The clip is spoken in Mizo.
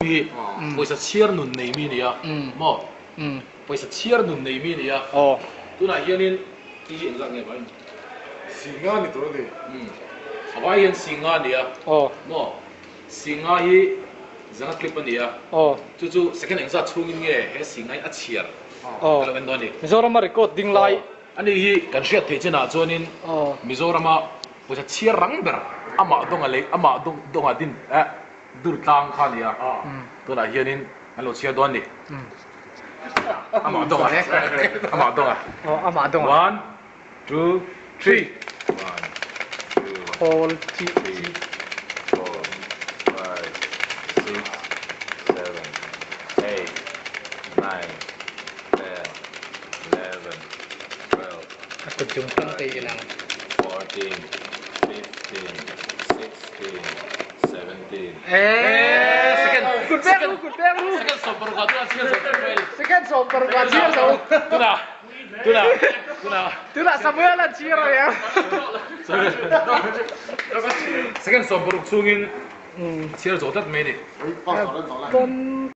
Hi pawisa chhiar nun nei mi nia maw? Pawisa chhiar nun nei mi nia. Tunah hianin ti hi engzat nge vai? Singa ni tur a ni. A vai hian singa nia maw? Singa hi zanga clip a nia. Chu chu second engzat chhungin nge he singa hi a chhiar ka lo en dawn a ni. Mizorama record ding lai. Ani hi kan hriat theih chinah chuanin Mizorama pawisa chhiar rang ber amah dawnga lei amah dawnga din eh Dur tlang kha a nia, tunah hianin an lo chhiar dawn a ni. Amah dawng a, amah dawng a. Amah dawng a. One, two, three. One, two, three, four, five, six, seven, eight, nine, ten, eleven, 12, A kut chung tang te i lang. 14, 15, 16, 17. Eee Second, kut pek ru, kut pek ru. Second 16 tunah chhiar zo tlat mai. Second 16 chhiar zo. Tunah, tunah, tunah. Tunah Samuel an chhiar a nia. Second 16 chhungin chhiar zo tlat mai ni. Pawm.